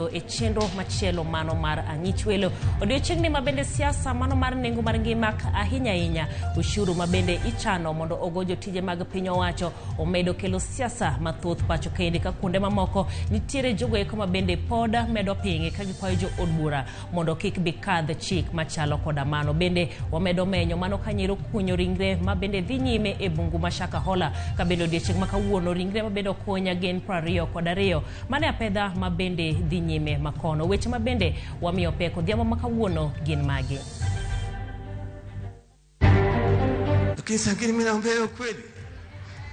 E chenro machielo mano mar ang'ich welo odiochieng'ni ma bende siasa mano mar nengo mar ngima ahinya ahinya ushuru ma bende ichano mondo ogo jotije mag piny owacho omedo kelo siasa mathoth pacho kende ka kuonde mamoko nitiere jogo eko ma bende pod medo pinge ka gikwayo jo od bura mondo kik bikadh chik machalo koda mano. Bende wamedo menyo mano kanyero kunyo ringre ma bende dhi nyime e bungu ma Shakahola ka bende odiochieng' ma kawuono ringre ma bende okuny gin 22 mane apedha ma bende dhi nyime makono. Weche ma bende wamiyo pek odhiambo ma kawuono gin magi. Lakini sangine mimi naambia ukweli,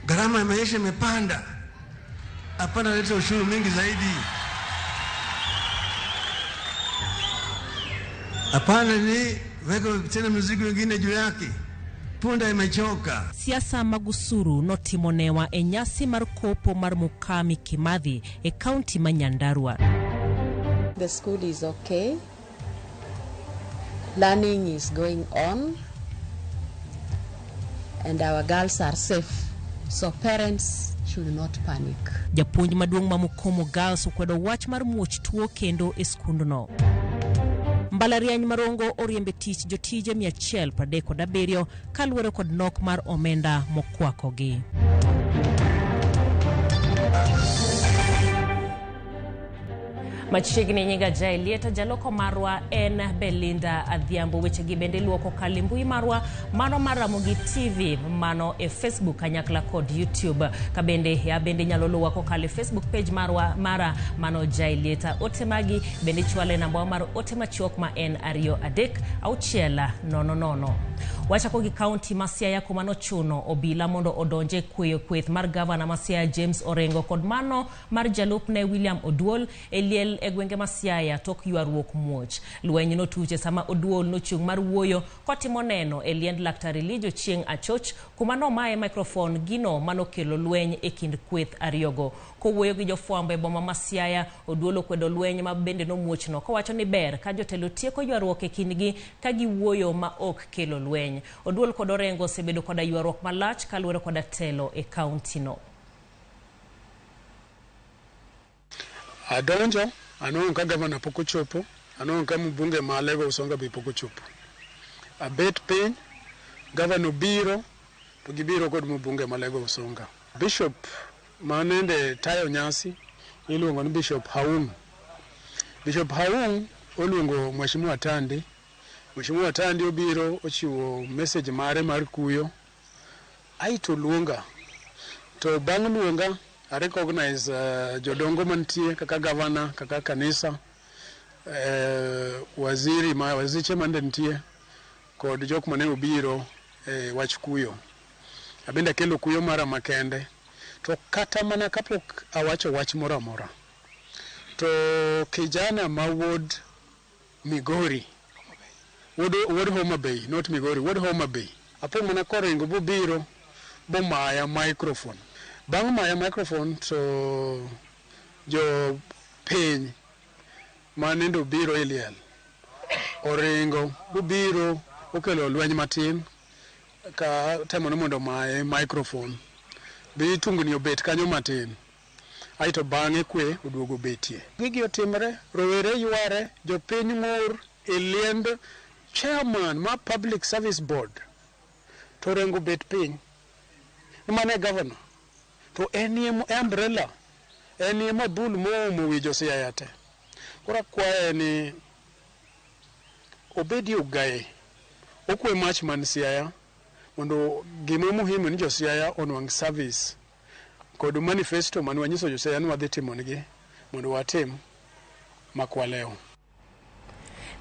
gharama ya maisha imepanda, hapana leta ushuru mingi zaidi, hapana ni weka tena mizigo mingine juu yake. Punda imechoka. Siasa mag osuru notimo newa e nyasi mar kopo mar Mukami Kimathi e kaunti ma Nyandarua. The school is okay. Learning is going on. And our girls are safe. So parents should not panic. Japuonj maduong' ma Mukomo Girls okwedo wach mar muoch tuo kendo e skundno. Mbalariany Marongo oriembe tich jotije 137 kaluwore kod nok mar omenda mokwakogi. Machiegni nyinga Jaelieta, jaloko marwa en Belinda Adhiambo. Wechegi bende luoko kali mbui marwa mano mar Ramogi TV mano e Facebook kanyakla kod YouTube. Ka bende ya bende nyalo luwa kokalo e Facebook page marwa mara mano Jaelieta. Ote magi bende chwale namba mar ote machuok ma en 2 3 6 0 0. Wachako gi kaunti ma Siaya kuma nochuno obila mondo odonje kweyo kweth mar gavana ma Siaya James Orengo kod mano mar jalupne William Oduol e liel e gwenge ma Siaya tok ywaruok muoch. Lweny notuche sama Oduol nochung' mar wuoyo kotimo neno e liend Laktar Elijah Ochieng' Achoch kuma nomaye microphone gino manokelo lweny e kind kweth ariyogo. Kowuoyo gi jofwambo e boma ma Siaya, Oduol okwedo lweny ma bende nomuochno kowacho ni ber ka jotelo tieko ywaruok e kindgi ka giwuoyo ma ok kelo lweny. Oduol kod Orengo osebedo koda ywaruok malach kaluwore koda telo e kaunti no. Adonjo, anwang'o ka gavana pok ochopo, anwang'o ka mbunge ma Alego Usonga be pok ochopo. Abet piny, gavana obiro, to gibiro kod mbunge ma Alego Usonga. Bishop manende tayo nyasi iluongo ni Bishop Haung. Bishop Haung oluongo Mheshimiwa Tandi. Mheshimiwa Tandi obiro ochiwo message mare mar kuyo. Aito luonga. To bang' luonga, I recognize jodongo mantie kaka gavana, kaka kanisa, waziri ma waziche mande nitie kod jok mane obiro e wach kuyo. Abende akelo kuyo mara makende. To kata mana kapok awacho wach moro amora, to kijana ma wuod Migori, wuod Homa Bay, not Migori, wuod Homa Bay, apo mana koringo bobiro bomaya microphone. Bang' maya microphone to jo piny manende obiro e liel oringo bobiro okelo lweny matin ka temo ni mondo omaye microphone. Bi tungni obet kanyo matin. Aeto bang'e kwe oduogo betie. Gigi otimre, rowere yware, jopiny ng'ur e liend chairman mar Public Service Board to Orengo bet piny. Mane governor. To en e umbrella, en e mabul moumo wi jo Siaya te. Koro akwaye ni obedie ogaye, okwe mach man Siaya mondo gima muhimu ni jo Siaya onwang' service kod manifesto mane wanyiso jo Siaya ni wadhi timonegi mondo watim makwalewo.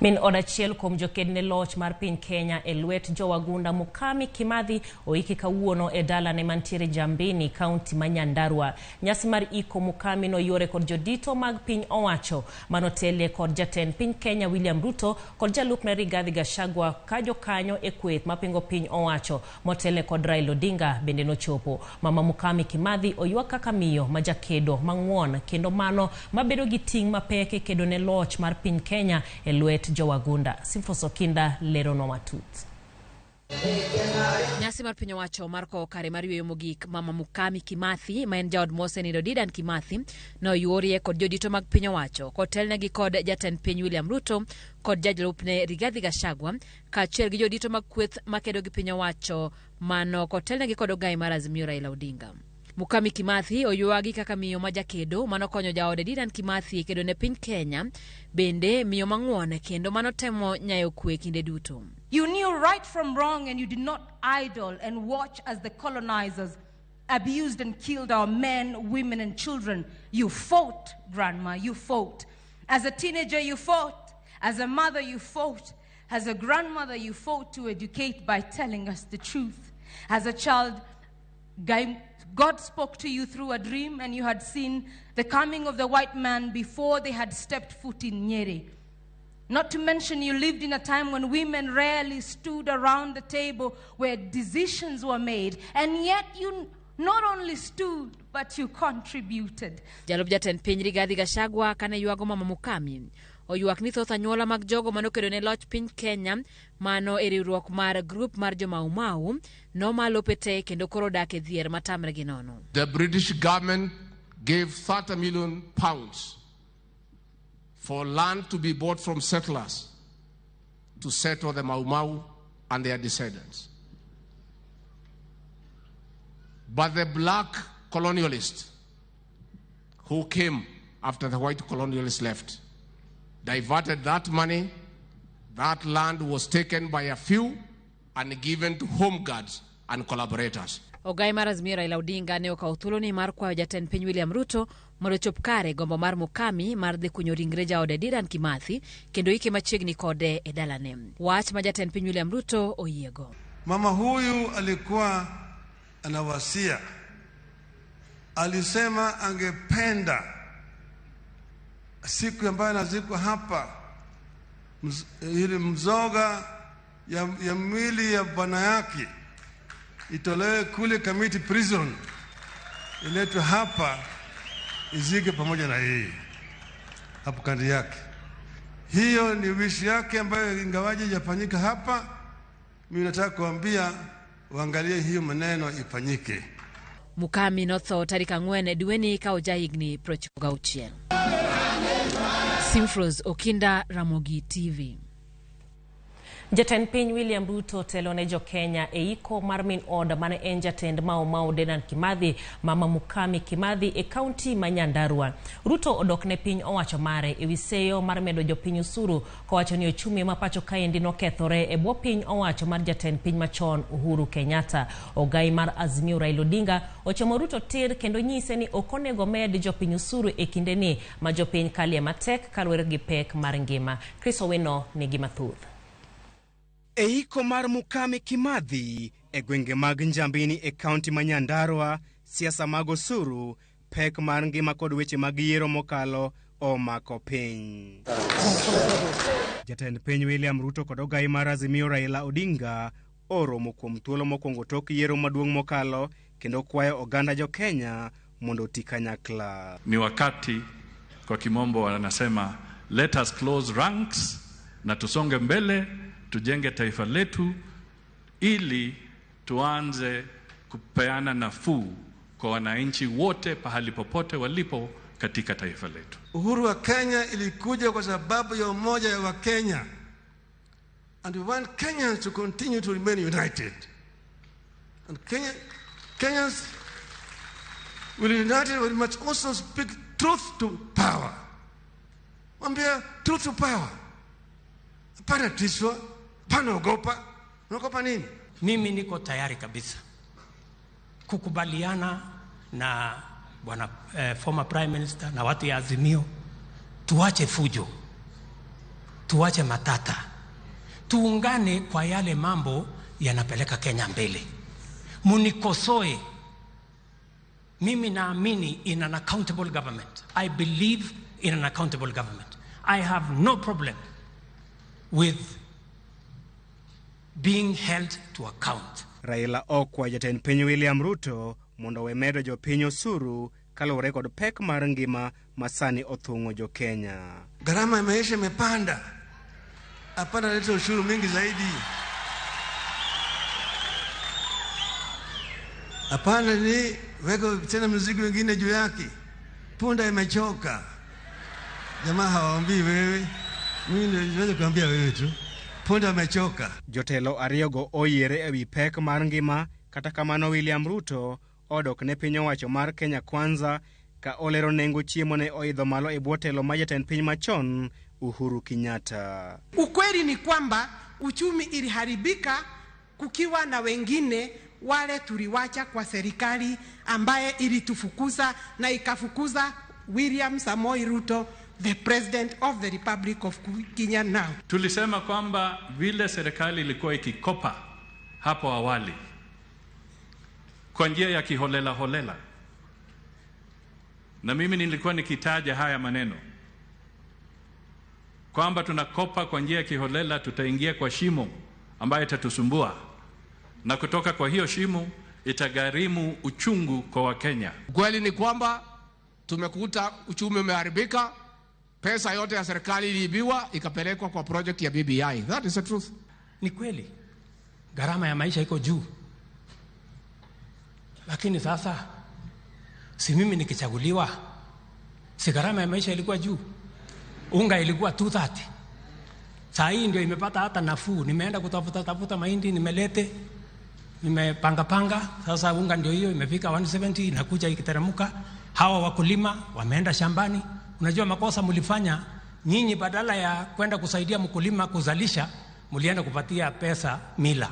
Min od achiel kuom joked ne loch mar piny Kenya e lwet jowagunda Mukami Kimathi oiki kawuono e dalane mantiere Jambini, kaunti ma Nyandarua. Nyasi mar iko Mukami noyuore kod jodito mag piny owacho manotelie kod jatend piny Kenya William Ruto kod jalupne Rigathi Gachagua ka jokanyo e kweth mapingo piny owacho motelne kod Raila Odinga bende nochopo. Mama Mukami Kimathi oywak kaka miyo ma jakedo mang'won kendo mano mabedo gi ting' mapek e kedo ne loch mar piny Kenya e lwet jowagunda. Simfos Okinda leronwa matut. Nyasi mar piny owacho mar kowo kare mar yueyo mogik Mama Mukami Kimathi ma en jaod mosenindo Dedan Kimathi noyuorie kod jodito mag piny owacho kotelnegi kod jatend piny William Ruto kod jalupne Rigathi Gachagua kaachiel gi jodito mag kweth makedo gi piny owacho mano kotelnegi kod ogai mar Azimio Raila Odinga. Mukami Kimathi oywagi kaka miyo ma jakedo manokonyo jaode Dedan Kimathi e kedo ne piny Kenya, bende miyo mang'won kendo manotemo nyayo kwe kinde duto. You knew right from wrong and you did not idle and watch as the colonizers abused and killed our men, women, and children. You fought, Grandma, you fought. As a teenager, you fought. As a mother, you fought. As a grandmother, you fought to educate by telling us the truth. As a child, God spoke to you through a dream, and you had seen the coming of the white man before they had stepped foot in Nyeri. Not to mention, you lived in a time when women rarely stood around the table where decisions were made, and yet you not only stood, but you contributed. Jalup jatend piny Rigathi Gachagua kane ywago Mama Mukami oywak ni thoth anyuola mag jogo manokedo ne loch piny Kenya mano e riwruok mar grup mar jo Mau noma lope te kendo koro dak e dhier matamre gi nono. The British government gave 30 million pounds for land to be bought from settlers to settle the Mau Mau and their descendants. But the black colonialists who came after the white colonialists left diverted that money. That land was taken by a few and given to home guards and collaborators. Ogai mar Azimio Raila Odinga ne okawo thuoloni mar kwayo jatend piny William Ruto mondo ochop kare gombo mar Mukami mar dhi kunyo ringre jaode Dedan Kimathi kendo ike machiegni kode e dalane. Wach ma jatend piny William Ruto oyiego. Mama huyu alikuwa anawasia, alisema angependa siku ambayo anazikwa hapa ili mzoga ya mwili ya bwana yake itolewe kule Kamiti Prison iletwe hapa izike pamoja na yeye hapo kando yake. Hiyo ni wishi yake ambayo ingawaje haijafanyika hapa, mimi nataka kuambia waangalie hiyo maneno ifanyike. Mukami notho tarik 4 dweni ka ojahigni 96. Simfros Okinda, Ramogi TV. Jatend piny William Ruto telo ne jo-Kenya e iko mar min od mane en jatend Mau Mau Dedan Kimathi, Mama Mukami Kimathi e kaunti ma Nyandarua. Ruto odok ne piny owacho mare ewi seyo mar medo jopiny osuru kowacho ni ochumi ma pacho kaendi nokethore e bwo piny owacho mar jatend piny machon Uhuru Kenyatta. Ogai mar Azimio Raila Odinga ochomo Ruto tir kendo nyise ni ok onego med jopiny osuru e kindeni ma jopiny kalie matek kaluwore gi pek mar ngima. Chris Owino nigi mathoth. E iko mar Mukami Kimathi e gwenge mag Njambini e kaunti ma Nyandarua, siasa mag osuru, pek mar ngima kod weche mag yiero mokalo omako piny. Jatend piny William Ruto kod ogai mar Azimio Raila Odinga oromo kuom thuolo mokwongo tok yiero maduong' mokalo kendo kwayo oganda jo Kenya mondo oti kanyakla. Ni wakati kwa kimombo wanasema let us close ranks na tusonge mbele, tujenge taifa letu ili tuanze kupeana nafuu kwa wananchi wote pahali popote walipo katika taifa letu. Uhuru wa Kenya ilikuja kwa sababu ya umoja wa Kenya. And we want Kenyans to continue to remain united. And Kenyans will united, we must also speak truth to power. Mwambia truth to power. Hapana tishwa, hapana ogopa. Unaogopa nini? Mimi niko tayari kabisa kukubaliana na bwana former prime minister na watu ya Azimio, tuache fujo, tuache matata, tuungane kwa yale mambo yanapeleka Kenya mbele. Munikosoe, mimi naamini in an accountable government. I believe in an accountable government. I have no problem with being held to account. Raila okwa jatend piny William Ruto mondo we medo jopiny osuru kaluwore kod pek mar ngima masani othung'o jo Kenya. Gharama ya maisha imepanda. Hapana leta ushuru mingi zaidi. Hapana, ni weka tena mzigo wengine juu yake. Punda imechoka. Jamaa hawaambii wewe, mimi niweze kuambia wewe tu, punda amechoka. Jotelo ariyogo oyiere ewi pek mar ngima kata kamano William Ruto odok ne piny owacho mar Kenya Kwanza ka olero nengo chiemo ne oidho malo e bwo telo mar jatend piny machon Uhuru Kenyatta. Ukweli ni kwamba uchumi iliharibika kukiwa na wengine wale tuliwacha kwa serikali ambaye ilitufukuza na ikafukuza William Samoei Ruto, the president of the Republic of Kenya now. Tulisema kwamba vile serikali ilikuwa ikikopa hapo awali kwa njia ya kiholela holela, na mimi nilikuwa nikitaja haya maneno kwamba tunakopa kwa njia ya kiholela, tutaingia kwa shimo ambayo itatusumbua, na kutoka kwa hiyo shimo itagharimu uchungu kwa Wakenya. Kweli ni kwamba tumekuta uchumi umeharibika, pesa yote ya serikali iliibiwa ikapelekwa kwa project ya BBI. That is the truth. Ni kweli gharama ya maisha iko juu, lakini sasa si mimi nikichaguliwa, si gharama ya maisha ilikuwa juu? Unga ilikuwa 230, saa hii ndio imepata hata nafuu. Nimeenda kutafuta tafuta mahindi, nimelete, nimepanga panga, sasa unga ndio hiyo imefika 170, inakuja ikiteremka. Hawa wakulima wameenda shambani. Unajua makosa mlifanya nyinyi, badala ya kwenda kusaidia mkulima kuzalisha, mlienda kupatia pesa mila.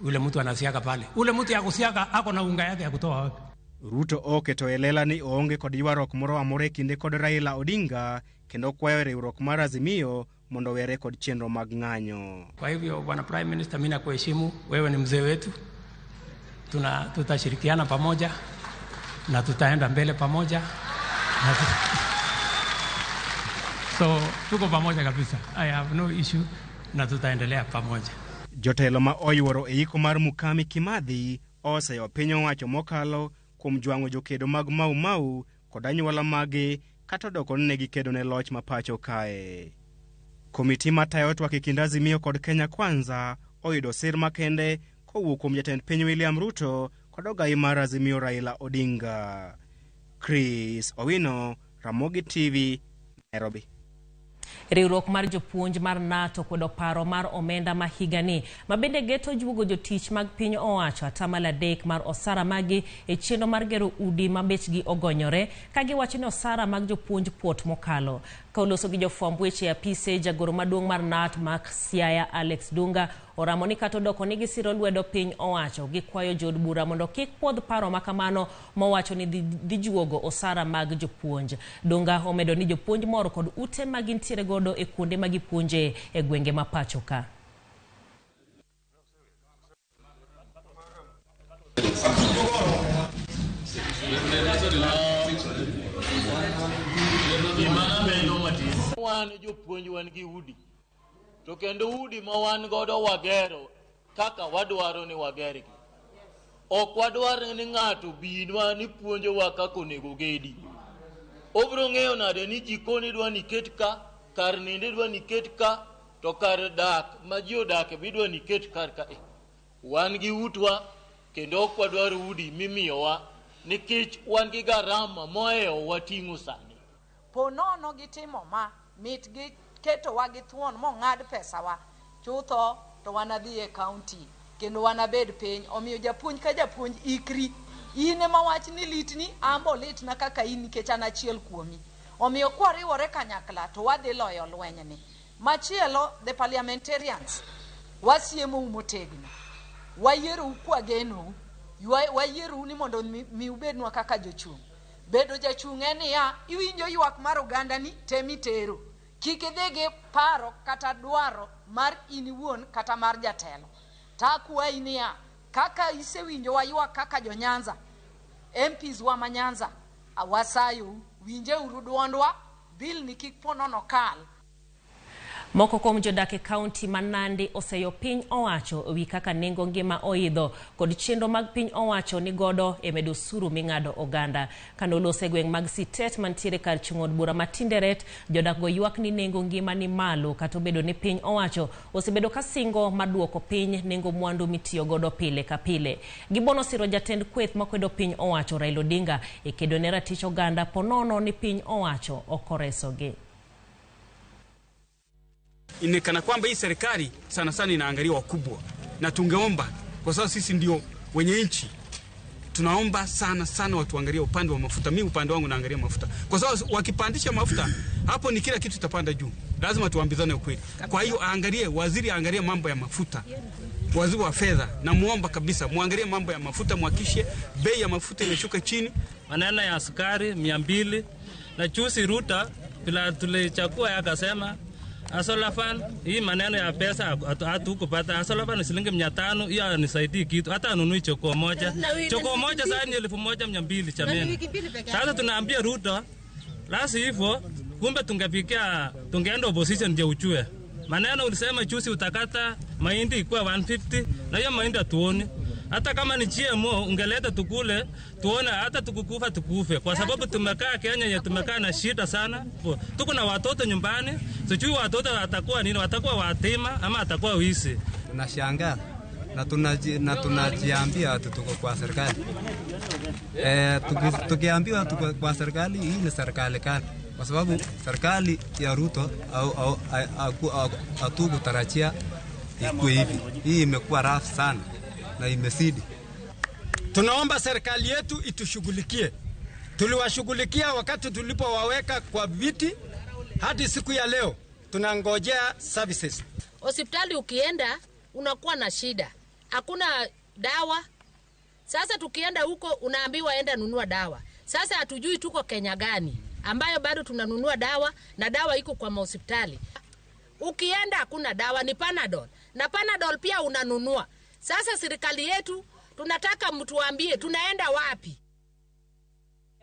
Ule mtu anasiaga pale, ule mtu ya kusiaga ako na unga yake ya kutoa wapi? Ruto oketo e lela ni oonge kod ywaruok moro amora e kinde kod Raila Odinga kendo kwayo riwruok mar Azimio mondo owere kod chenro mag ng'anyo. Kwa hivyo, Bwana Prime Minister, mimi nakuheshimu, wewe ni mzee wetu, tutashirikiana pamoja na tutaenda mbele pamoja na so tuko pamoja kabisa. I have no issue na tutaendelea pamoja. Jotelo ma oyuoro e iko mar Mukami Kimathi oseyo piny owacho mokalo kuom jwang'o jokedo mag Mau Mau kod anyuola magi kata odoko ni ne gikedo ne loch ma pacho kae. Komiti matayo twak e kind Azimio kod Kenya Kwanza oyudo sir makende kowuok kuom jatend piny William Ruto kod ogai mar Azimio Raila Odinga. Chris Owino, Ramogi TV, Nairobi. Riwruok mar jopuonj mar NATO kwedo paro mar omenda ma higani ma bende geto juogo jotich mag piny owacho 3% mar osara magi e chenro mar gero udi ma bechgi ogonyore ka giwacho ni osara mag jopuonj puot mokalo. Ka oloso gi jofwamb weche e apise, jagoro maduong' mar KNUT Mark Siaya Alex Dunga oramo ni kata odoko ni gisiro lwedo piny owacho, gikwayo jood bura mondo kik puodh paro makamano mowacho ni dhi juogo osara mag jopuonj. Dunga omedo ni jopuonj mor kod ute ma gintiere godo e kuonde ma gipuonje e gwenge ma pacho ka. Wan jopuonj wan gi udi, to kendo udi ma wan godo wagero kaka wadwaro ni wagergi. Ok wadwar ni ng'ato binwa ni puonjowa kaka onego gedi. Obiro ng'eyo nade ni jikon idwa ni ket ka, kar nindo idwa ni ket ka, to kar dak ma ji odake be idwa ni ket kar ka. Wan gi utwa kendo ok wadwar udi mimiyowa nikech wan gi garama mohewowa ting'o sani. Po nono gitimo ma mit gi ketowa gi thuon mong'ad pesawa chutho to wanadhi e county kendo wanabed piny. Omiyo japuonj ka japuonj ikri, in ema wach ni litni, ambo litna kaka in nikech an achiel kuomi. Omiyo kwariwore kanyakla to wadhi loyo lwenyni. Machielo, the parliamentarians, wasiemou motegno, wayierou kwagenou, wayierou ni mondo mi ubednwa kaka jochung'. Bedo jachung' en niya, iwinjo ywak mar ogandani temitero. Kik idhi gi paro kata dwaro mar in iwuon kata mar jatelo. Takwayi niya, kaka isewinjo waywak kaka jo-Nyanza, MPs wa ma Nyanza, wasayou, winjeuru duondwa, bill ni kik po nono kal. Moko kuom jodak e kaunti ma Nandi oseyo piny owacho ewi kaka nengo ngima oidho kod chenro mag piny owacho ni godo e medo osuru ming'ado oganda. Kane oloso e gweng' mag Sitet mantiere kar chung' od bura ma Tinderet, jodak go ywak ni nengo ngima ni malo kata obedo ni piny owacho osebedo ka singo mar duoko piny nengo mwandu mitiyo godo pile ka pile. Gibono siro jatend kweth makwedo piny owacho Raila Odinga e kedo ne ratich oganda ponono ni piny owacho ok oresogi. Inaonekana kwamba hii serikali sana sana inaangalia wakubwa, na tungeomba kwa sababu sisi ndio wenye nchi, tunaomba sana sana watuangalie upande wa mafuta. Mimi upande wangu naangalia mafuta, kwa sababu wakipandisha mafuta hapo ni kila kitu itapanda juu. Lazima tuambizane ukweli. Kwa hiyo aangalie, waziri aangalie mambo ya mafuta, waziri wa fedha namuomba kabisa muangalie mambo ya mafuta, muhakikishe bei ya mafuta imeshuka chini. Maneno ya sukari 200 na chusi Ruto bila tulichakua akasema Hustler Fund, hii maneno ya pesa hatukupata. Hustler Fund ni shilingi 500, hiyo hanisaidii kitu. Hata anunui chokoo moja. Chokoo moja sasa ni 1200 chameni. Sasa tunaambia Ruto, la si hivyo kumbe tungefikia tungeenda opposition ndio ujue. Maneno ulisema chusi utakata mahindi ikuwa 150 na hiyo mahindi hatuoni. Hata kama ni GMO ungeleta tukule tuone, hata tukukufa tukufe, kwa sababu tumekaa Kenya yenye tumekaa na shida sana. Tuko na watoto nyumbani, sijui watoto watakuwa nini, watakuwa watima ama watakuwa wizi. Tunashangaa na tunajiambia ati tuko kwa serikali. Tukiambiwa tuko kwa serikali, hii ni serikali gani? Kwa sababu serikali ya Ruto au hatukutarajia ikuwe hivi. Hii imekuwa rafu sana na imezidi. Tunaomba serikali yetu itushughulikie. Tuliwashughulikia wakati tulipowaweka kwa viti, hadi siku ya leo tunangojea services. Hospitali ukienda unakuwa na shida, hakuna dawa. Sasa tukienda huko unaambiwa enda nunua dawa. Sasa hatujui tuko Kenya gani ambayo bado tunanunua dawa, na dawa iko kwa mahospitali. Ukienda hakuna dawa, ni Panadol, na Panadol pia unanunua. Sasa serikali yetu tunataka mtuambie tunaenda wapi?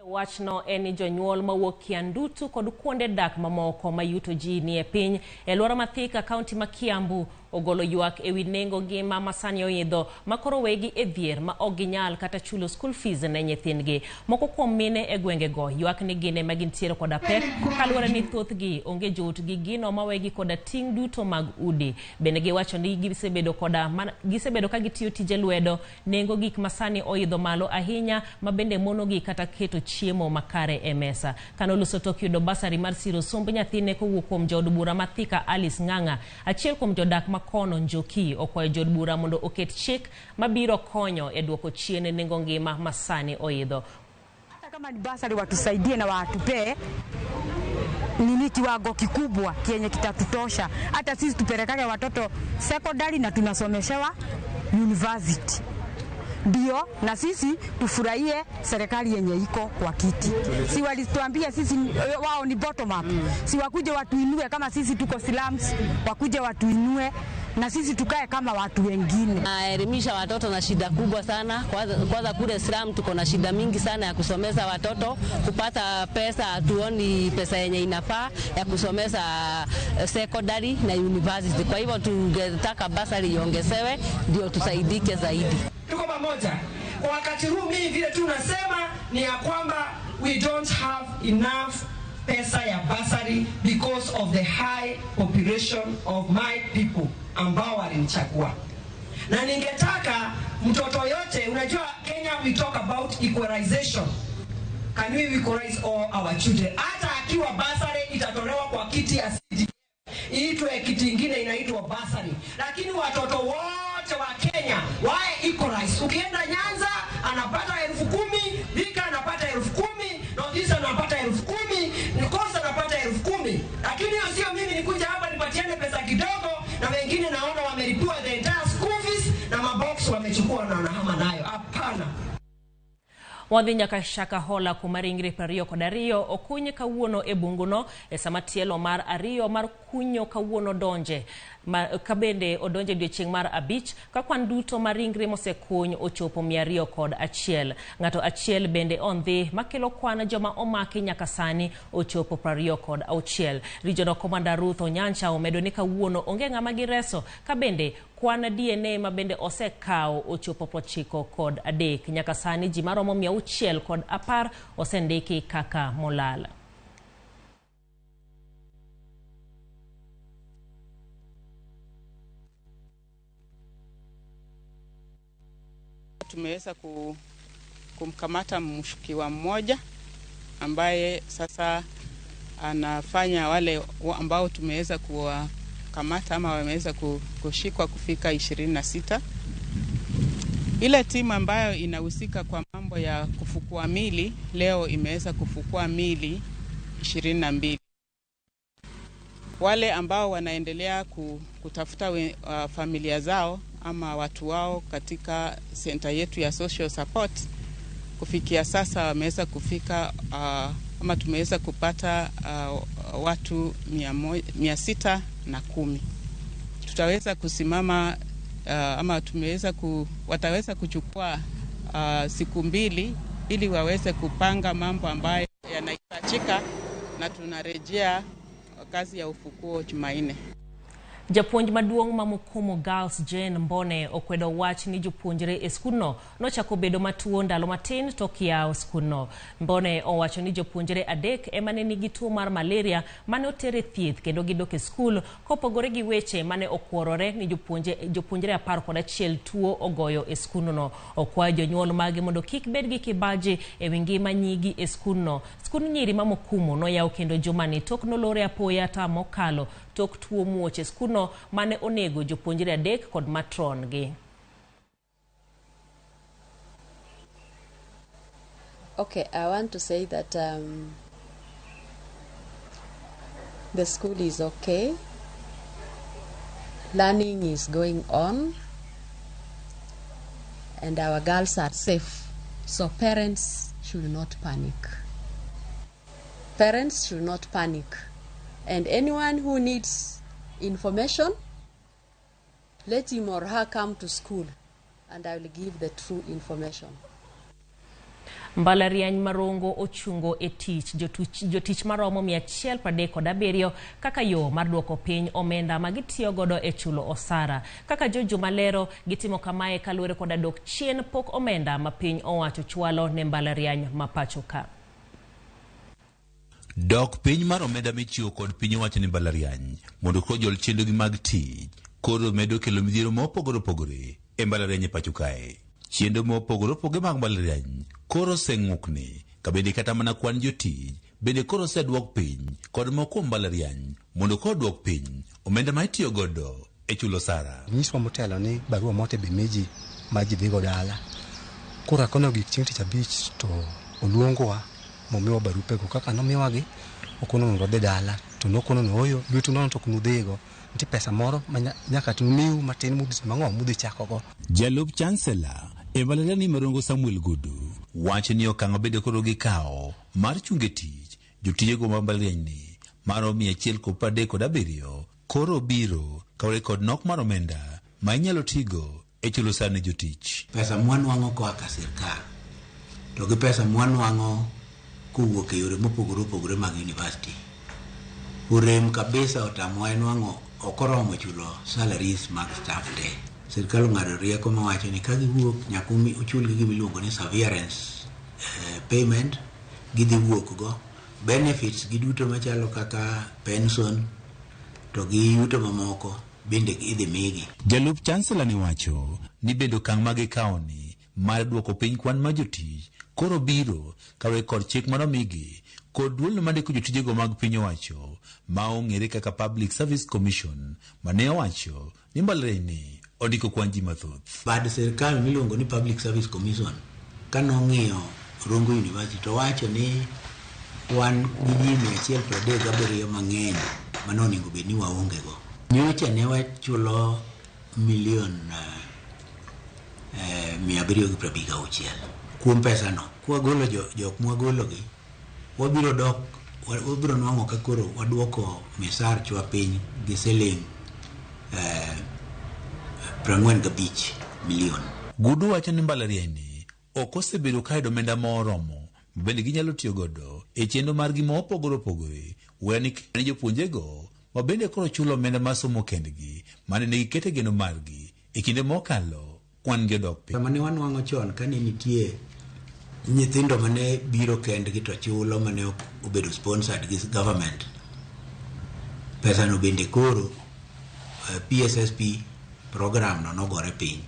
Wachno en ni jonyuol mawuok Kiandutu kod kuonde dak mamoko ma yuto ji nie piny e alwora ma Thika, kaunti ma Kiambu ogolo ywak ewi nengo ngima ma sani oidho ma koro wegi e dhier ma ok ginyal kata chulo school fees ne nyithindgi. Moko kuom mine e gwengego ywak ni gin ema gintiere koda pek kaluwore ni thothgi onge joutgi gino mawegi koda ting' duto mag udi. Bende giwacho ni gisebedo ka gitiyo tije lwedo, nengo gik ma sani oidho malo ahinya ma bende monogi kata keto chiemo makare e mesa. Kanoloso tok yudo basari mar siro somb nyathine kowuok kuom jaod bura ma Thika Alice Ng'ang'a, achiel kuom jodak ma kono Njoki okwayo jood bura mondo oket chik mabiro konyo e duoko chien nengo ngima ma sani oidho. Hata kama ni basari watusaidie na watupee nini kiwango kikubwa kienye kitatutosha, hata sisi tupelekage watoto secondary na tunasomeshewa university, ndio na sisi tufurahie serikali yenye iko kwa kiti. Si walituambia sisi wao ni bottom up, si wakuje watuinue kama sisi tuko slums, wakuje watuinue na sisi tukae kama watu wengine. Naelimisha watoto na shida kubwa sana. Kwanza kule slum tuko na shida mingi sana ya kusomeza watoto, kupata pesa hatuoni pesa yenye inafaa ya kusomeza secondary na university. Kwa hivyo tungetaka basari iongezewe ndio tusaidike zaidi. Tuko pamoja. Kwa wakati huu mimi vile tu nasema ni ya kwamba we don't have enough pesa ya basari because of the high population of my people ambao walinichagua. Na ningetaka mtoto yote, unajua Kenya we talk about equalization. Can we equalize all our children? Hata akiwa basari itatolewa kwa kiti ya CDF, iitwe kiti ingine inaitwa basari. Lakini watoto wote wa Kenya wae equalize. Ukienda Nyanza anapata 10,000, Thika anapata 10,000, North East anapata 10,000, Coast anapata 10,000. Lakini hiyo sio mimi nikuja hapa nipatiane pesa kidogo na wengine naona wamelipiwa the entire school fees na mabox wamechukua na wanahama nayo. Hapana. Wadhi nyaka Shakahola kuma ringre 22 okunye kawuono e bunguno e sama tielo mar ariyo mar kunyo kawuono donje. Ka bende odonjo e odiechieng' mar 5 ka kwan duto mar ringre mosekuny ochopo 201. Ng'ato achiel bende ondhi makelo kwan joma omaki nyaka sani ochopo 26. Regional Commander Ruth Onyancha omedo ni kawuono onge ng'ama gireso ka bende kwan DNA ma bende osekawo ochopo 93. Nyaka sani ji maromo 610 osendiki kaka molal. Tumeweza kumkamata mshukiwa mmoja ambaye sasa anafanya wale ambao tumeweza kuwakamata ama wameweza kushikwa kufika 26. Ile timu ambayo inahusika kwa mambo ya kufukua mili leo imeweza kufukua mili 22. Wale ambao wanaendelea kutafuta familia zao ama watu wao katika senta yetu ya social support, kufikia sasa wameweza kufika ama tumeweza kupata watu 610. Tutaweza kusimama ama tumeweza wataweza kuchukua siku 2 ili waweze kupanga mambo ambayo yanahitajika, na tunarejea kazi ya ufukuo Jumanne. Japuonj maduong' ma Mukumu Girls Jane Mbone okwedo wach ni jopuonjre e skundno nochako bedo matuo ndalo matin tok yawo skundno. Mbone owacho ni jopuonjre 3 ema ne nigi tuo mar malaria mane oter e thieth kendo gidok e skul, kopogore gi weche mane okworore ni jopuonjre 11 tuo ogoyo e skundno. Okwayo jonyuol mage mondo kik bed gi kibaji e wi ngima nyigi e skundno. Skund nyiri ma Mukumu noyaw kendo jumani tok nolore apoya tam mokalo tok tuo muoch e skundno mane onego jopuonjre 3 kod matron gi. Okay, I want to say that the school is okay. Learning is going on and our girls are safe. So parents should not panic. Parents should not panic. And anyone who needs information, let him or her come to school and I will give the true information. Mbalariany Marongo ochungo e tich jotich maromo 137 kaka yo mar duoko piny omenda ma gitiyo godo e chulo osara. Kaka Jojo Malero gitimo kamae kaluwore koda dok chien pok omenda ma piny owacho chwalo ne mbalariany ma pacho ka. Dok piny mar omenda michiwo kod piny owacho ne mbalariany mondo kojol chenrogi mag tich koro medo kelo midhiero mopogore opogore e mbalariany e pacho kae. Chenro mopogore opogore mag mbalariany koro oseng'ukni ka bende kata mana kwan jotich bende koro oseduok piny kod moko kuom mbalariany mondo koro duok piny omenda ma itiyo godo e chulo osara. Nyiswa motelo ni barua mote be miji ma ji dhigo dala. Koro akono gik chieng' tich abich to oluongowa momiwa barupego kaka nomiwagi okono mondo wadhi dala to nokono ni oyo lwetu nono to ok nudhigo nitie pesa moro ma nyaka to miu matin mudhi timo ang'o mudhi chakogo. Jalup chancellor e mbalariany Marongo Samuel Gudu wacho ni okang' mabedo koro gikawo mar chungo e tich jotijego mag mbalariany ni maromo 137 koro biro kaluwore kod nok mar omenda ma inyalo tigo e chulo osara ne jotich. Pesa mwanwang'o koa ka sirkal to gi pesa mwanwang'o kowuok e yore mopogore opogore mag university orem kabisa, otamowa nwang'o ok oromo chulo salaries mag staff te. Sirkal ong'ado rieko mawacho ni ka giwuok nyaka ochulgi gima iluongo ni severance payment, gidhi wuok go benefits gi duto machalo kaka pension to gi yuto mamoko bende idhi migi. Jalup chancellor ne wacho ni bende okang' ma gikawo ni mar duoko piny kwan mar jotich koro biro kaluwore kod chik manomigi kod duol mandiko jotijego mag piny owacho ma ong'ere kaka Public Service Commission mane owacho ni mbalariany ni ondiko kwan ji mathoth. Bad sirkal miluongo ni Public Service Commission kanong'iyo Rongo University to wacho ni wan gi ji 137 mang'eny mane onego bed ni waonge go. Nyocha ne wachulo milion 756 kuom pesano. Kwagolo jok mwagologi wabiro dok wabiro nwang'o ka koro waduoko misarchwa piny gi siling 45 million. Gudu wacho ni mbalariany ni ok osebedo ka yudo omenda moromo bende ginyalo tiyo godo e chenro margi mopogore opogore weya ni jopuonjego ma bende koro chulo omenda mar somo kendgi mane ne giketo geno margi e kinde mokalo kwan gi odok piny. Sama ne wanwang'o chon kane nitie nyithindo mane biro kendgi to chulo mane ok obedo sponsored gi government, pesa no bende koro PSSP program no nogore piny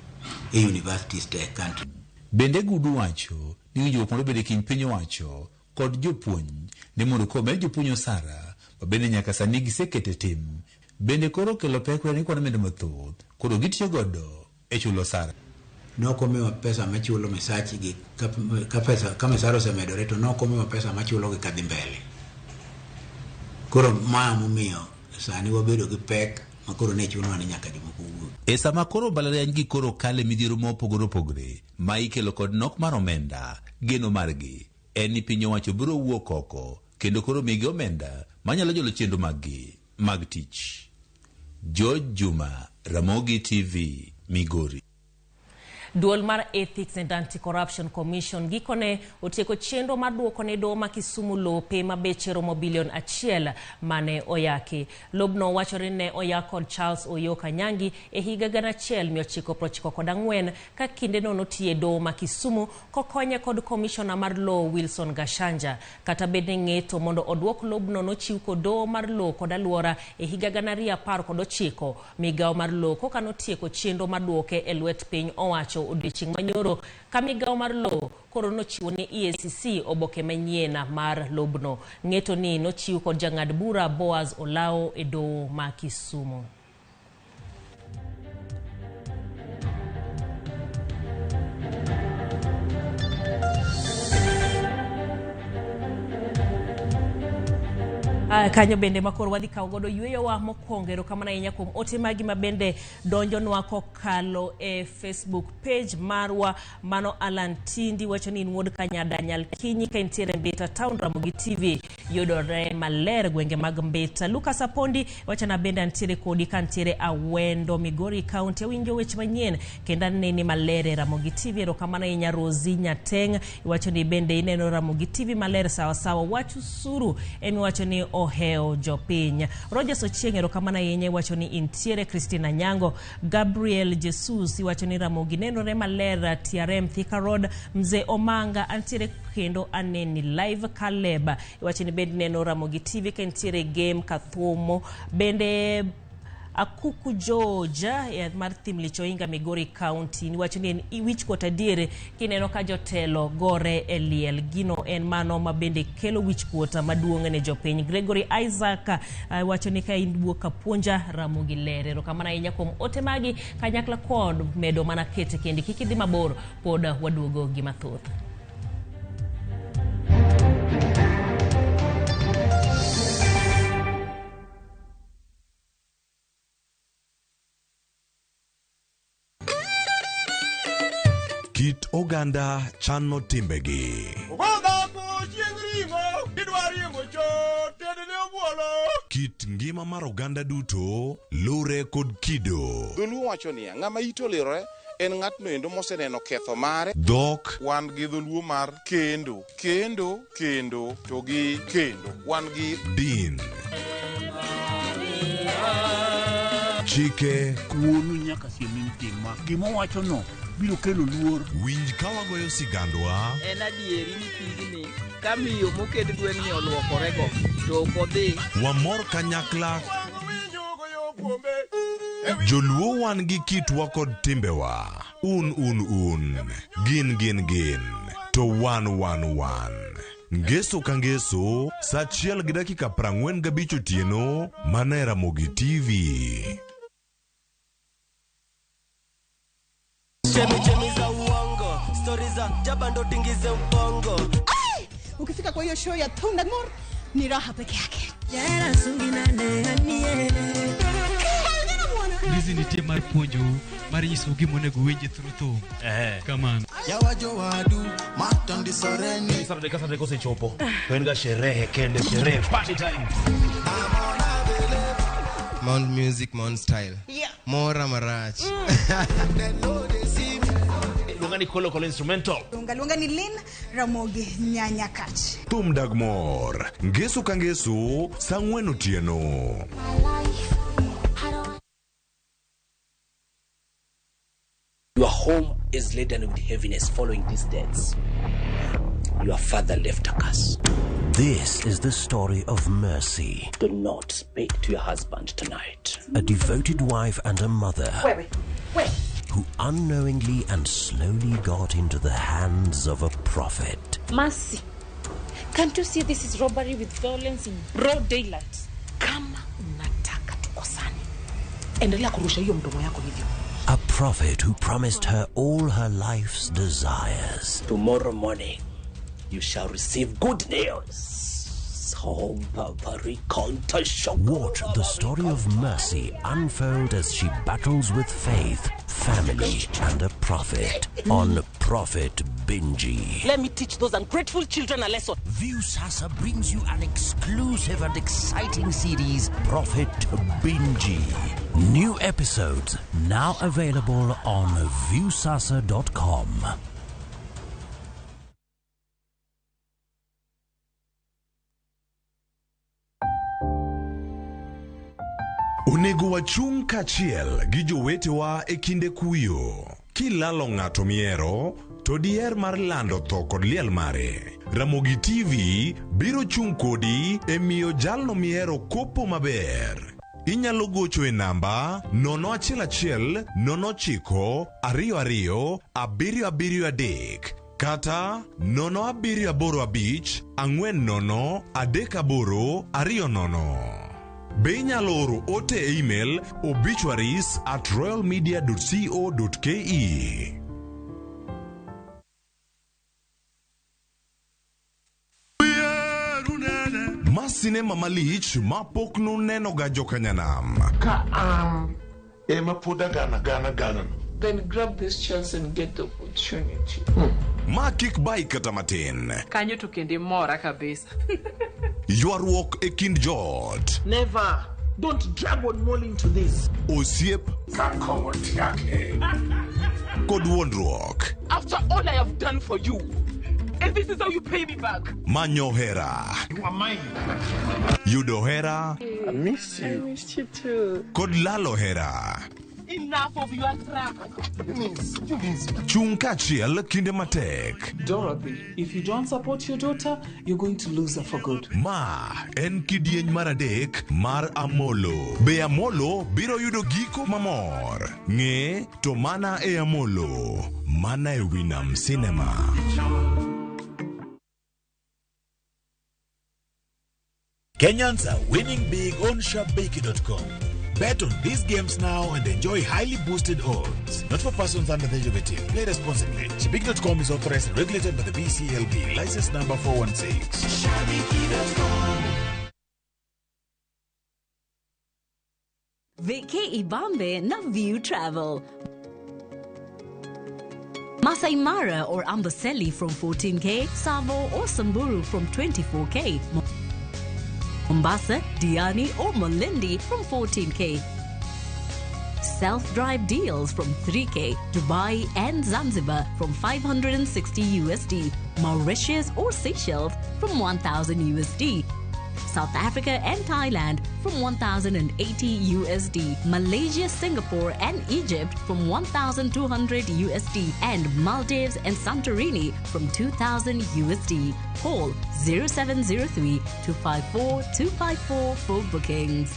e universities te country. Bende Gudu wacho ni winjruok mondo obed e kind piny owacho kod jopuonj ni mondo komed jopuonj osara ma bende nyaka sani gisekete tim bende koro kelo pek ni kwan omenda mathoth koro gitiyo godo e chulo osara. Nok omiwa pesa machulo misachgi ka pesa ka misara osemedore to nok omiwa pesa machulo gi kadhi mbele. Koro ma momiyo sani wabedo gi pek ma koro ne chunowa ni nyaka jomoko wuog. E sama koro mbalariany gi koro kale midhiero mopogore opogore ma ikelo kod nok mar omenda, geno margi en ni piny owacho biro wuok oko kendo koro migi omenda manyalo jolo chenro maggi mag tich. George Juma, Ramogi TV, Migori. Duol mar Ethics and Anti-Corruption Commission gikone otieko chenro mar duoko ne doho ma Kisumu lope ma beche romo bilion 1 mane oyaki. Lobno wachore ne oyak kod Charles Oyoka Nyangi e higa 1994 ka kindeno notiye doho ma Kisumu kokonye kod komishona mar lowo Wilson Gashanja. Kata bed ni ng'eto mondo oduok lobno nochiw kod doho mar lowo kod alwora e higa 2019. Migawo mar lowo koka notieko chenro mar duoke e lwet piny owacho odiochieng' manyoro ka migawo mar lowo koro nochiwo ne EACC oboke manyien mar lobno. Ng'eto ni nochiw kod jang'ad bura Boaz Olao e doho ma Kisumu. Kanyo bende makoro wadhi kawo godo yweyowa mokwongo. Erokamano ahinya kuom ote magi ma bende donjonwa kokalo e Facebook page marwa. Mano Alan Tindi wacho ni in wuod Kanyada Nyalkinyi ka intiere Mbita Town. Ramogi TV yudore maler gwenge mag Mbita. Lucas Apondi wacho na bende antiere kodi ka ntiere Awendo Migori County. Awinjo weche manyien kendo aneni maler e Ramogi TV. Erokamano ahinya Rosi Nyateng wacho ni bende ineno Ramogi TV maler sawasawa. Wach usuru emiwacho ni oheo jopiny. Rogers Ochieng erokamano ahinya iwacho ni intiere. Christina Nyango, Gabriel Jesus iwacho ni Ramogi nenore maler TRM Thika Road. Mzee Omanga antiere kendo aneni live. Caleb iwacho ni bende neno Ramogi TV ka intiere game Kathuomo. Bende Akuku George mar Thimlich Oinga Migori County niwacho ni en wichkuot adier kineno ka jotelo gore e liel. Gino en mano ma bende kelo wichkuot maduong' ne jopiny. Gregory Isaac wacho ni ka in wuok Kapuonja Ramogi ler. Erokamano ahinya kuom ote magi kanyakla kod medo mana kete kendi. Kik idhi mabor, pod waduogo gi mathoth. Kit oganda chano timbegi. Kit ngima mar oganda duto lure kod kido. Dholuo wacho niya, ng'ama ite olirore en ng'atno endo moseneno ketho mare. Dhok. Wan gi dholuo mar kendo, kendo, kendo, to gi kendo. Wan gi din. Chike. Wuonu nyaka siem in tim ma. Gima owachono biro kelo luor. Winj ka wagoyo sigandwa. En adieri ni pigni ka miyo moket gweng'ni oluokorego to ok odhi. Wamor kanyakla. Joluo wan gi kitwa kod timbewa. Un un un. Gin gin gin. To wan wan wan. Ngeso ka ngeso, saa 1:45 otieno, mana e Ramogi TV. Chemi za uongo, stori za jaba ndo tingize ubongo. Ukifika kwa hiyo show ya Thundamor ni raha peke yake. Hizi nitie mar puonjou mar nyisou gima onego uwinji through thum. Kamano. Saturday ka Saturday kosechopo to en ga sherehe kende, sherehe, party time. Mount Music, Mount Style. Yeah. Mora marach. Luonga ni Kolo Kolo Instrumental. Luonga luonga ni Lynn Ramogi Nyanyakach. Thum dag mor. Ngeso ka ngeso, saa ang'wen otieno. Your home is laden with heaviness following these deaths. Your father left a curse. This is the story of Mercy, Do not speak to your husband tonight. a devoted wife and a mother Wait, wait. who unknowingly and slowly got into the hands of a prophet. Mercy, can't you see this is robbery with violence in broad daylight? Kama unataka tukosane, endelea kurusha hiyo mdomo yako hivyo. A prophet who promised her all her life's desires. Tomorrow morning, you shall receive good news. Watch the story of Mercy unfold as she battles with faith, family, and a prophet on Prophet Binji. Let me teach those ungrateful children a lesson. Viusasa brings you an exclusive and exciting series, Prophet Binji. New episodes now available on viewsasa.com. Onego wachung' kaachiel gi jowetewa e kinde kuyo. Kilalo ng'ato mihero, to diher mar lando tho kod liel mare. Ramogi TV biro chung' kodi e miyo jalno mihero kopo maber. Inyalo gocho e namba 011 09 22 773 kata 0785 40 38 20. Be inyalo oro ote e email obituaries at royalmedia.co.ke. Ma sinema malich ma pok nunenoga jokanyanam. Ka an ema pod agana gana gana no. Then grab this chance and get the opportunity. Ma kik bai kata matin. Kanyo to kendo imora kabisa. Ywaruok e kind joot. Never. Don't drag one more into this. Osiep kod wuondruok. After all I have done for you, and this is how you pay me back. Manyo hera. You are mine. Yudo hera I miss you. I miss you too. kod lalo hera. Enough of your crap. Chung kaachiel kinde matek. Dorothy, if you don't support your daughter, you're going to lose her for good. Ma en kidieny mar adek mar Amolo. Be Amolo biro yudo giko mamor? Ng'e to mana e Amolo. Mana e Winam Cinema. Kenyans are winning big on Shabiki.com. Bet on these games now and enjoy highly boosted odds. Not for persons under the age of 18. Play responsibly. Shabiki.com is authorized and regulated by the BCLB. License number 416. Vacay Ibambe na View Travel. Masai Mara or Amboseli from 14K, Savo or Samburu from 24K. Mombasa, Diani or Malindi from 14K. Self-drive deals from 3K, Dubai and Zanzibar from 560 USD, Mauritius or Seychelles from 1000 USD. South Africa and Thailand from 1080 USD, Malaysia, Singapore and Egypt from 1200 USD, and Maldives and Santorini from 2000 USD. Call 0703 254 254 for bookings.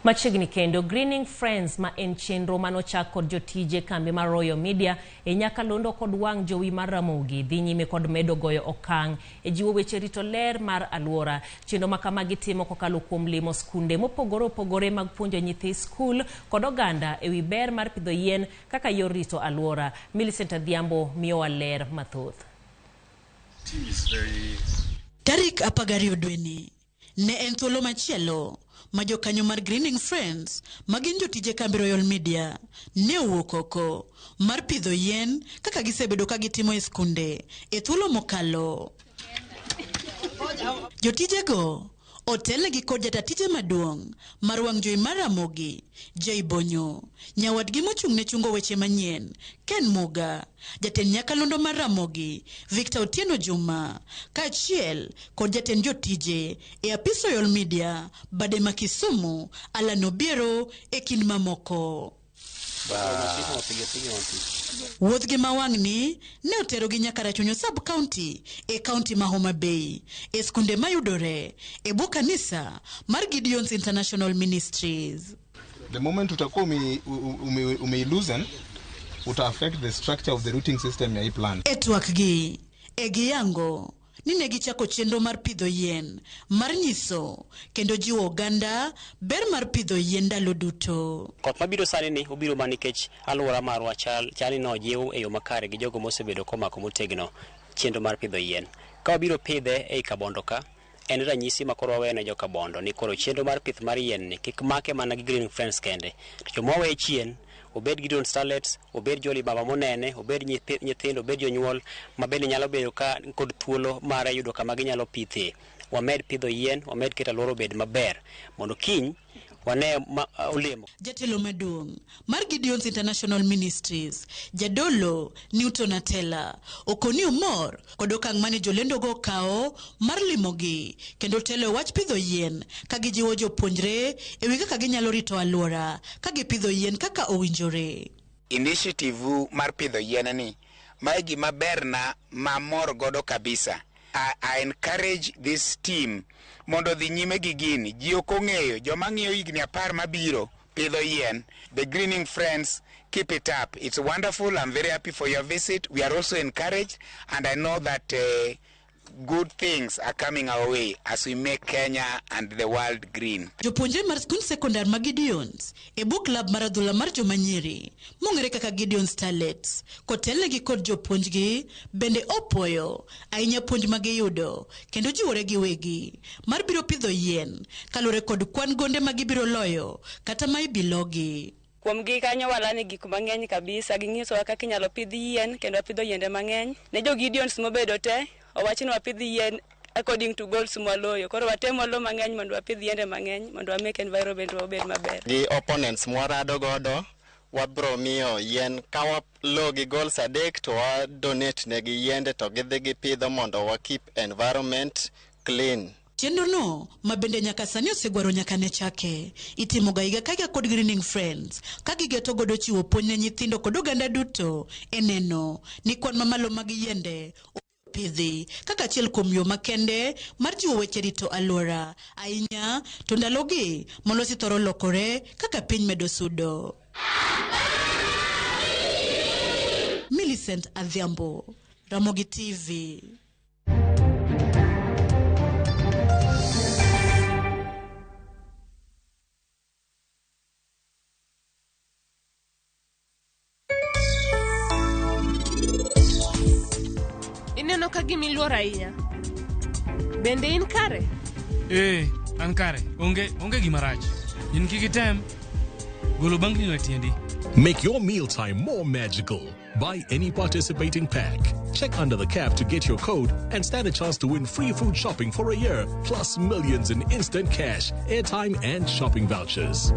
Machiegni kendo Greening Friends ma en chenro manochak kod jotije kambi mar Royal Media e nyakalondo kod wang' jowi mar Ramogi dhi nyime kod medo goyo okang' e jiwo weche rito ler mar aluora. Chenro ma kamagi timo kokalo kuom limo skunde mopogore opogore mag puonjo nyithi skul kod oganda ewi ber mar pidho yien kaka yor rito aluora. Millicent Adhiambo miyowa ler mathoth. Tarik 12 dweni ne en thuolo machielo ma jokanyo mar Greening Friends ma gin jotije kambi Royal Media ne owuok oko mar pidho yien kaka gisebedo ka gitimo e skunde e thuolo mokalo. Jotijego otelnegi kod jatatije maduong' mar wang' jowi mar Ramogi, Jay Bonyo, nyawadgi mochung' ne chungo weche manyien, Ken Muga, jatend nyakalondo mar Ramogi, Victor Otieno Juma, kaachiel kod jatend jotije e apis Royal Media, bade ma Kisumu, Alan Obiero e kind mamoko. Wuodhgi ma wang'ni ne oterogi nyaka Rachuonyo sub-county e kaunti ma Homa Bay e skunde mayudore e bwo kanisa mar Gideon's International Ministries. The moment utakuwa ume loosen uta affect the structure of the rooting system ya hii plant. E twakgi e giyango ni ne gichako chenro mar pidho yien mar nyiso kendo jiwo oganda ber mar pidho yien ndalo duto. Koth mabiro sani ni obiro mana nikech alwora marwa chal chal ni nojiw e yo makare gi jogo mosebedo komako motegno chenro mar pidho yien. Ka wabiro pidhe ei Kabondo ka, en ranyisi ma koro waweyo ne jo Kabondo ni koro chenro mar pith mar yien ni kik make mana gi Green Friends kende. To joma wawe chien, obed Gideon Starlets, obed Jolly Baba monene, obed nyithindo, obed jonyuol ma bende nyalo bedo ka kod thuolo mar yudo kama ginyalo pithe. Wamed pidho yien, wamed keto alwora obed maber mondo kiny wane ma, olemo. Jatelo maduong' mar Gideon's International Ministries, Jadolo Newton Atela, okoni omor kod okang' mane jolendogo okawo mar limogi kendo telo e wach pidho yien ka gijiwo jopuonjre e wi kaka ginyalo rito alwora ka gipidho yien kaka owinjore. Initiative mar pidho yien ni mae gima berna mamor godo kabisa. I encourage this team mondo dhi nyime gi gini. Ji ok ong'eyo, joma ng'iyo higni 10 mabiro pidho yien. The Greening Friends, keep it up. It's wonderful. I'm very happy for your visit. We are also encouraged, and I know that good things are coming our way as we make Kenya and the world green. Jopuonjre mar skund sekondar ma Gideons e bwo klab mar adhula mar joma nyiri mong'ere kaka Gideon Starlets kotelnegi kod jopuonjgi bende opuoyo ahinya puonj ma giyudo kendo jiwore giwegi mar biro pidho yien kaluwore kod kwan gonde ma gibiro loyo kata ma ibilogi. Kuom gi kanyo walani gik mang'eny kabisa. Ging'isowa kaka inyalo pidh yien kendo wapidho yiende mang'eny. Ne jo Gideons mobedo te, owach ni wapidh yien according to goals mwaloyo. Koro watem walo mang'eny mondo wapidh yiende mang'eny mondo wa make environment wa obed maber. Gi opponents mwarado godo wabro miyo yien ka walo gi goals 3 to wa donate negi yiende to gidhi gipidho mondo wa keep environment clean. Chenro no ma bende nyaka sani osegwaro nyaka ne chake itimoga higa ka higa kod Greening Friends ka gigeto godo chiwo puonj ne nyithindo kod oganda duto e neno ni kwan mamalo mag yiende pidhi kaka achiel kuom yo makende mar jiwo weche rito alwora ahinya to ndalogi molosi thoro lokore kaka piny medo sudo. Millicent Adhiambo, Ramogi TV. Ineno ka gima iluor ahinya. Bende in kare? Ee, an kare. Onge gima rach. In kik item golo bangli e tiendi. Make your mealtime more magical. Buy any participating pack. Check under the cap to get your code and stand a chance to win free food shopping for a year, plus millions in instant cash, airtime, and shopping vouchers.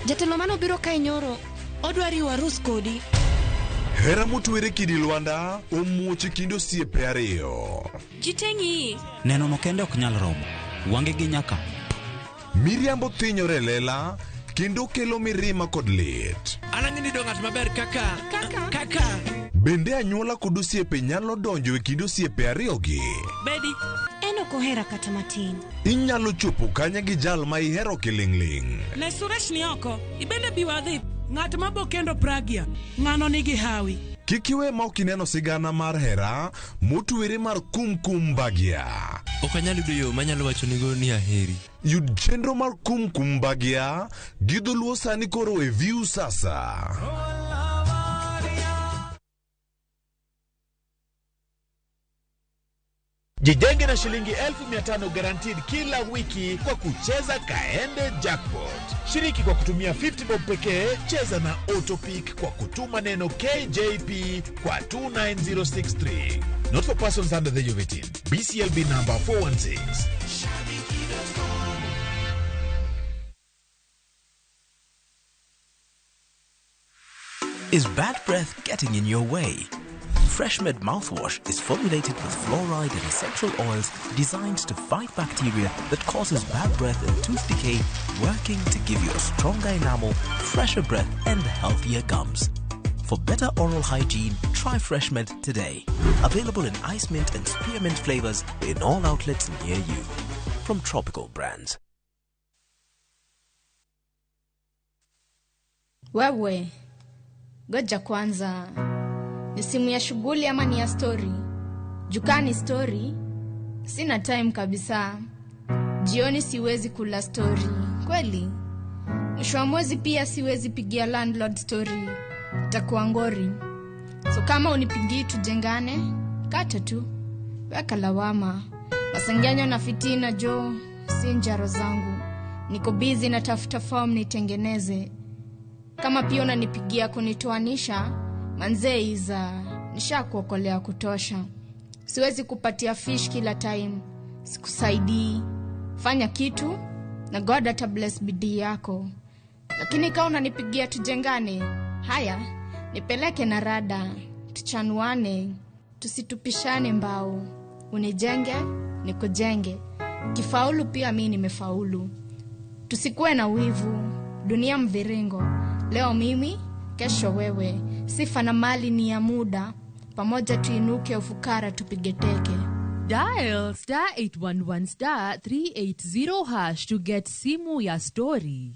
Jatelo manobiro kae nyoro odwa riwo arus kodi. Hera motwere kidi lwanda omuoch e kind osiepe ariyo. Ji te ng'iyi. Neno no kende ok nyal romo. Wange gi nyaka. Miriambo thinyore e lela kendo kelo mirima kod lit. An ang'e ni do ng'at maber kaka kaka kaka. Bende anyuola kod osiepe nyalo donjo e kind osiepe ariyogi? Bedi. En ok ohera kata matin. Inyalo chopo kanye gi jal ma ihero kiling'ling'? Ne Suresh ni oko, ibende bi wadhi. Ng'at ma bo kendo Pragya, ng'ano nigi hawi. Kik iwe ma ok ineno sigana mar hera motwere mar Kum Kum Bhagya. Ok anyal yudo yo manyalo wachonigo ni aheri. Yud chenro mar Kum Kum Bhagya gi dholuo sani koro e View Sasa. Jijenge na shilingi 500,000 guaranteed kila wiki kwa kucheza Kaende Jackpot. Shiriki kwa kutumia 50 bob pekee. Cheza na Autopick kwa kutuma neno KJP kwa 29063. Not for persons under the age of 18. BCLB number 416. Is bad breath getting in your way? FreshMed mouthwash is formulated with fluoride and essential oils designed to fight bacteria that causes bad breath and tooth decay, working to give you a stronger enamel, fresher breath, and healthier gums. For better oral hygiene, try FreshMed today. Available in ice mint and spearmint flavors in all outlets near you. From Tropical Brands. Wewe, goja kwanza. Ni simu ya shughuli ama ni ya story? Jukani story, sina time kabisa. Jioni siwezi kula story. Kweli? Mwisho wa mwezi pia siwezi pigia landlord story. Itakuwa ngori. So kama unipigii tujengane, kata tu. Weka lawama. Masengenyo na fitina jo, si njaro zangu. Niko busy natafuta form nitengeneze. Kama pia unanipigia kunitoanisha, manzee iza, nishakuokolea kutosha. Siwezi kupatia fish kila time, sikusaidii. Fanya kitu na God ata bless bidii yako. Lakini kama unanipigia tujengane, haya, nipeleke na rada, tuchanuane, tusitupishane mbao. Unijenge, nikujenge. Kifaulu pia mi nimefaulu. Tusikuwe na wivu, dunia mviringo. Leo mimi, kesho wewe. Sifa na mali ni ya muda. Pamoja tuinuke ufukara tupige teke. Dial star 811 star 380 hash to get simu ya story.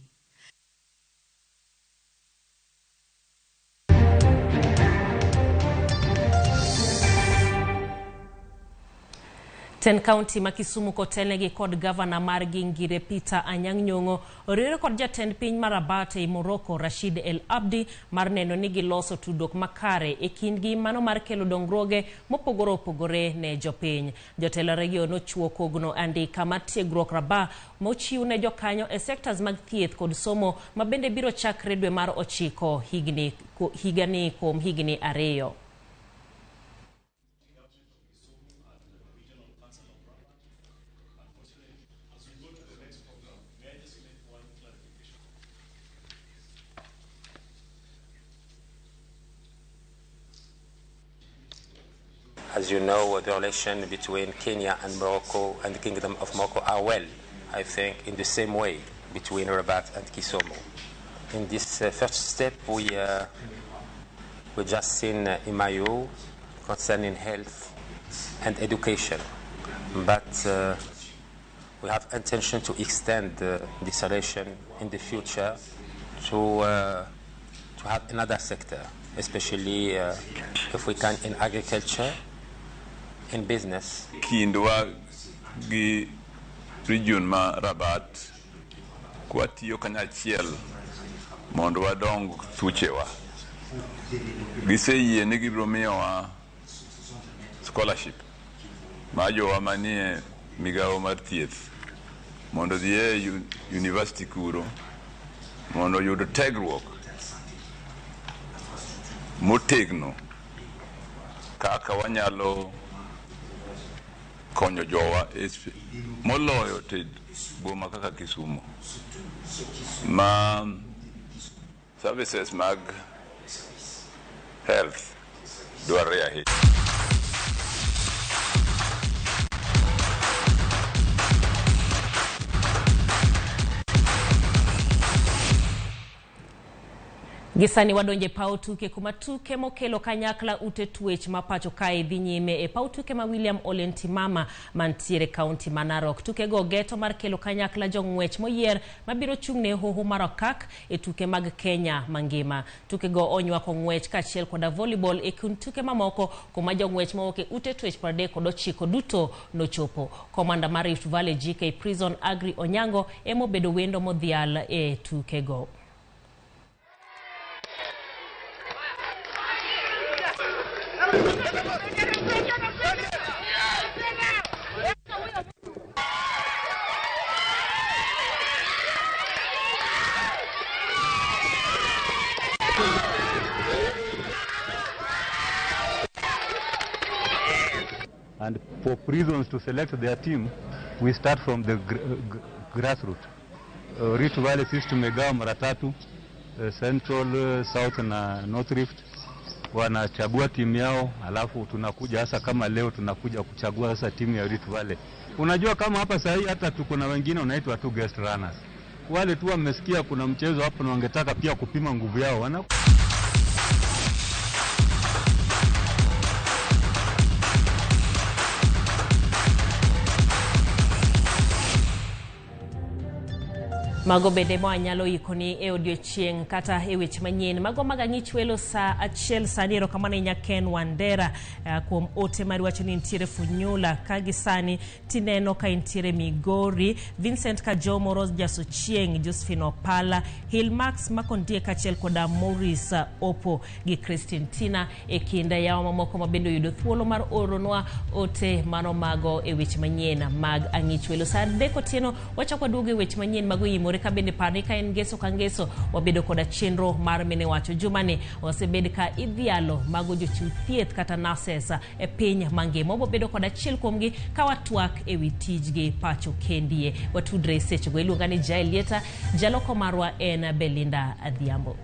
Ten county ma Kisumu kotelnegi kod gavana margi Ngire Peter Anyang' Nyong'o oriwre kod jatend piny mar Rabat ei Morocco Rashid El Abdi mar neno ni giloso tudruok makare e kindgi mano mar kelo dongruoge mopogore opogore ne jopiny. Jotelo ariyo nochiwo kogno andika mar tiegruok Rabat mochiw ne jokanyo e sectors mag thieth kod somo ma bende biro chakre dwe mar 9 higani kuom higni 2. As you know, the relation between Kenya and Morocco and the Kingdom of Morocco are well, I think, in the same way between Rabat and Kisumu. In this first step, we just seen MIU concerning health and education, but we have intention to extend this relation in the future to have another sector, especially if we can in agriculture, in business. Kindwa gi region ma Rabat kwatiyo kanyachiel mondo wadong thuchewa. Giseyie ni gibiro miyowa scholarship ma jowa manie migawo mar thieth mondo dhi e university kuro mondo oyud tegruok motegno kaka wanyalo konyo jowa moloyo te boma kaka Kisumu ma services mag health dwarore ahinya. Gisani wadonje paw tuke kuma tuke mokelo kanyakla ute twech ma pacho kae dhi nyime e paw tuke ma William Ole Ntimama mantiere kaunti ma Narok. Tuke go geto mar kelo kanyakla jong'wech moyier mabiro chung' ne hoho mar Okak e tuke mag Kenya mangima. Tuke go onywako ng'wech kaachiel koda volleyball e kind tuke mamoko kuma jong'wech mowuok e ute twech 39 duto nochopo. Komanda mar Rift Valley GK Prison Agri Onyango emobedo wendo modhial e tuke go. And for prisons to select their team, we start from the grassroots. Rift Valley sisi tumegawa mara tatu, Central, South na North Rift wanachagua timu yao, alafu tunakuja hasa kama leo tunakuja kuchagua sasa timu ya Rift Valley. Unajua kama hapa sahii hata tuko na wengine wanaitwa tu guest runners, wale tu wamesikia kuna mchezo hapo na wangetaka pia kupima nguvu yao wana Mago bende ma wanyalo ikoni e odiochieng' kata e weche manyien mago mag ang'ich welo saa achiel sani. Erokamano ahinya Ken Wandera kuom ote mari wacho ni nitiere Funyula ka gi sani tineno ka intiere Migori, Vincent Kajomo, Rose Jasochieng', Josephine Opala, Hilmax Makondie kaachiel koda Maurice Opo gi Christine Tina e kind yawa mamoko ma bende oyudo thuolo mar oronwa ote mano mago e weche manyien mag ang'ich welo. Saa 3 otieno wachako waduogo e weche manyien mago yimore ka bende parni ka en ngeso ka ngeso wabedo koda chenro mar mine wacho. Jumani osebed ka idhialo mago jochiw thieth kata nurses e piny mangima. Wabobedo kod achiel kuomgi ka watwak ewi tijgi pacho kendie. Watudre sechego. Iluonga ni Jael Lieta, jaloko marwa en Belinda Adhiambo.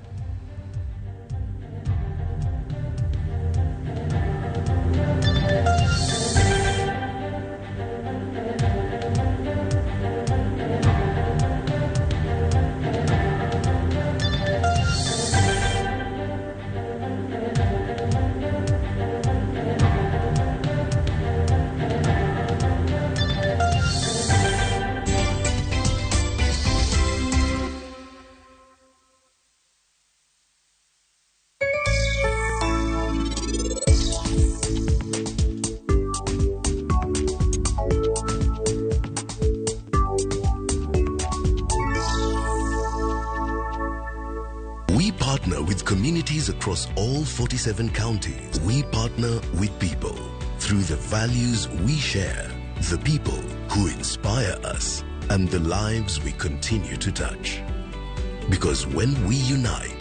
We partner with communities across all 47 counties. We partner with people through the values we share, the people who inspire us, and the lives we continue to touch. Because when we unite,